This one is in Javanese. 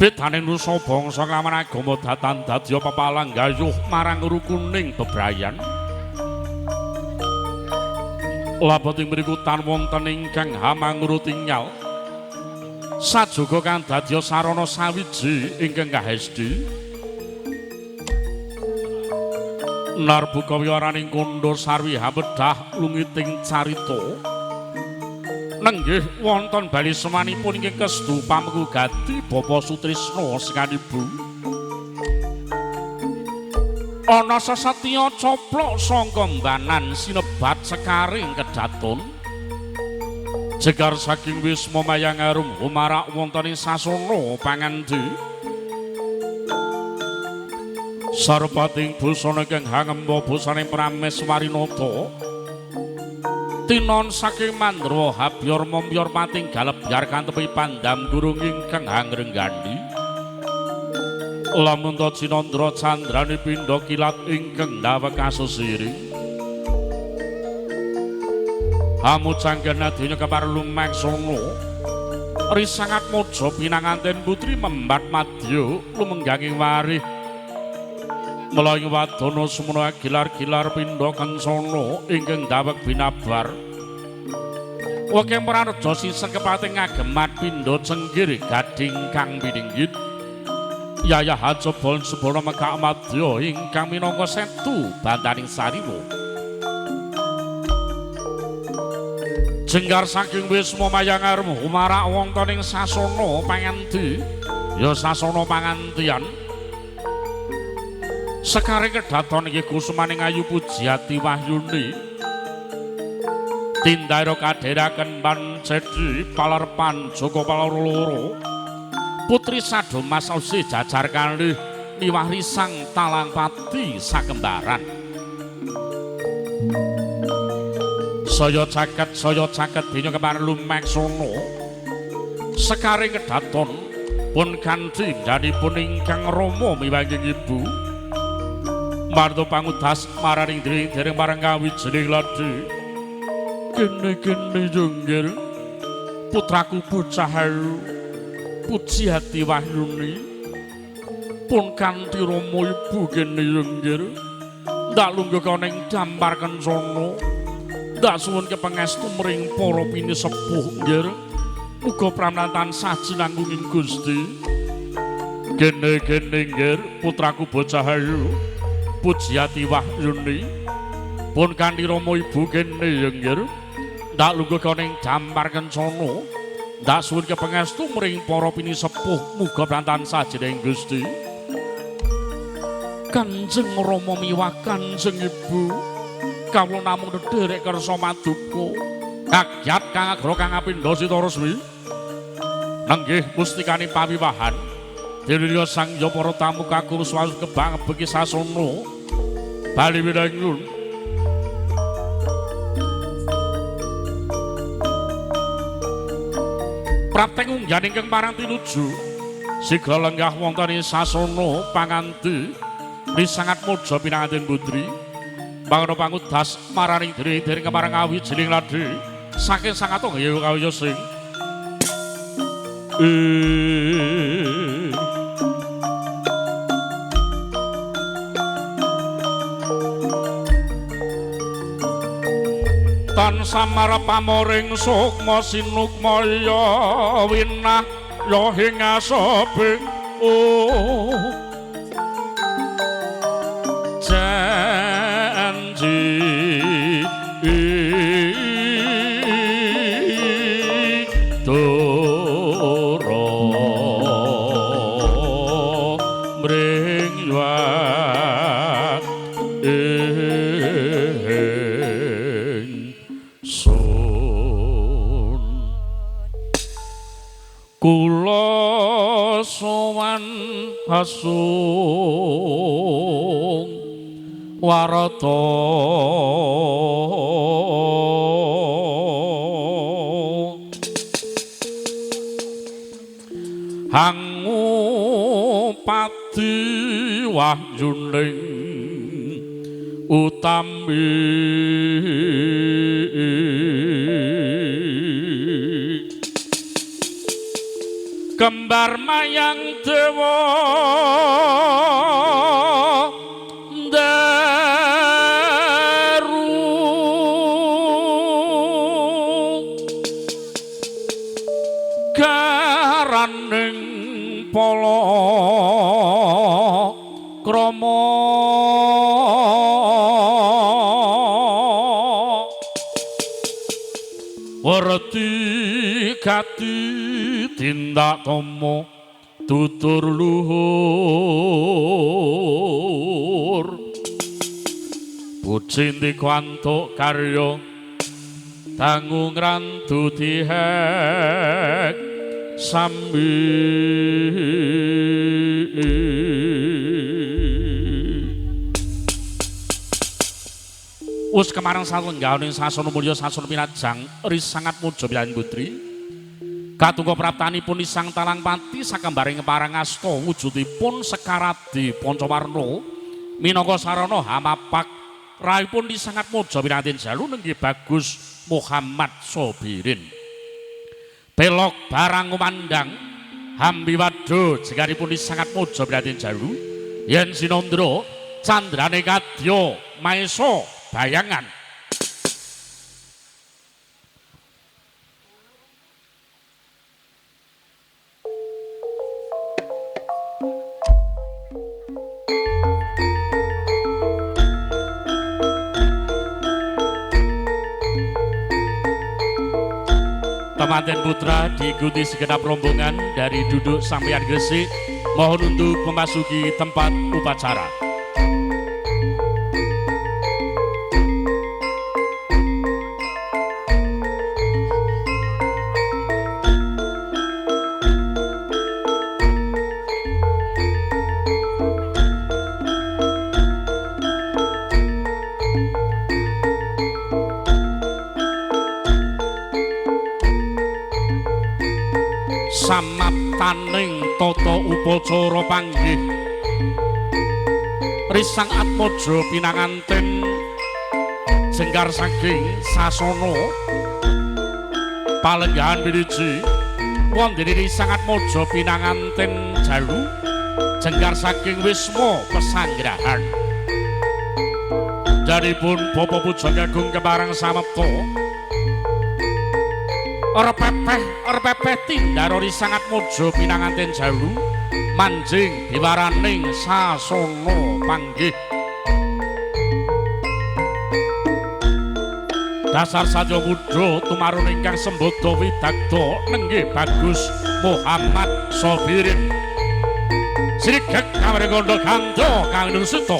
Bedane nusa bangsa kelawan agama datan dadya pepalang gayuh marang rukuning bebrayan. Labet ing mriku tan wonten ingkang hamangru tingal. Sajaga kang dadya sarana sawiji ingkang kahesti. Narbuka wiyaraning kandha sarwi hamedhah lungiting carita. Nenggih wonten bali semanipun ingkang kestu pamengku gati Bapak Sutrisno sengan Ibu. Ana sesatya coplok sangka mbanan sinebat sekaring kedaton. Jegar saking wisma mayang arum humarak wonten ing sasana pangandi. Sarpating busana ingkang hangemba busane Prameswarinata. Tinon saking mandra habyor momyor pating galebyar kantepi pandam gurung ingkang hangrenggani. Lamun ta cinandra candrane pindha kilat ingkang ndawek kasesiri. Amucanggana donya kepar lumaksana. Risangat mojo pinanganten putri membat madya lumengganging warih. Melayu wadana semono gilar-gilar pindha kencana ingkang daweg binabar. Wekeng prareja siseng kepating ngagemat pindha cenggir gading kang pininggit. Yayah jebol sebono megak madya ingkang minangka setu bantaning sarira. Jenggar saking wisma mayang arum humarak wonten ing sasana panganti. Ya sasana pangantian. Sekare kedaton inggih kusumaning ayu Pujiati Wahyuni. Tindaira kadheraken pancedi palarepan Joko Paloro. Putri Sadomas ausih jajar kalih miwah risang talang pati sakembaran. Saya caket dinya kepar lumaksana. Sekare kedaton pun kanthi njanipun ingkang rama miwah ibu. Marto pangudas maraning dereng marang kawijining ladi. Kene-kene junggir putraku bocah ayu Pujiati Wahyuni pun kanthi rama ibu kene junggir ndak lungguh kana ing dampar kencana ndak suwun kepangestu mring para pinisepuh nggir muga pramlan tansah jinanggung Gusti. Kene-kene nggir putraku bocah ayu Pujiati Wahyuni pun kanthi rama ibu kene nggir ndak lungguh kana ing dampar kencana ndak suwun kepangestu mring para pinisepuh muga tansah jeneng Gusti. Kanjeng Rama miwah Kanjeng Ibu kawula namung ndherek kersa maduka kagyat kang agra kang apindha sita resmi. Nenggih mustikane pawiwahan Dewi Sang ya para tamu kakung swaos kebang beki sasana bali winangun. Prapteng unggan ingkang parang tinuju sigra lenggah wonten ing sasana panganti risangat mojo pinanganten putri pangono pangudas maraning diri kemarang awijining ladi saking sangat ya kawya sing tan samara pamoring sukma sinukmaya winah ya ing asobe oh janji doro mring yuwat ingsun kula sowan asung warata hangupati wahyuning utami Kembar mayang dewa daru garaning pala krama werti gati tindak tomo tutur luhur puji ndika antuk karya dangu ngrandu dihek sambi. Wus kemarang salengganing sasana mulya sasana pinajang risangat muja pilahan putri katungga praptanipun Isang Talang Pati sakambaring parang asta wujudipun Sekaradi Pancawarna minangka sarana hamapak rahipun Risangat Muja Pinatin Jalu nenggih Bagus Muhammad Sobirin. Belok barang ngumandang hambi wadho jegaripun Risangat Muja Pinatin Jalu yen sinandra candrane kadya maesa bayangan. Temanten putra diikuti segenap rombongan dari Duduk Sampeyan Gresik mohon untuk memasuki tempat upacara. Samaptaning tata upacara panggih Risang Atmaja pinanganten jengkar saking sasana palenggahan wiliji wonten Risang Atmaja pinanganten jalu jengkar saking wisma pesanggrahan. Jaripun Bapak Pujangga Agung kepareng samapta repepeh tindaro Risangat Muja pinanganten jalu manjing biwaraning sasana panggih. Dasar satya muda tumarun ingkang sembada widagda nenggih Bagus Muhammad Sobirin. Srigek kawrenganda ganda kang nusita.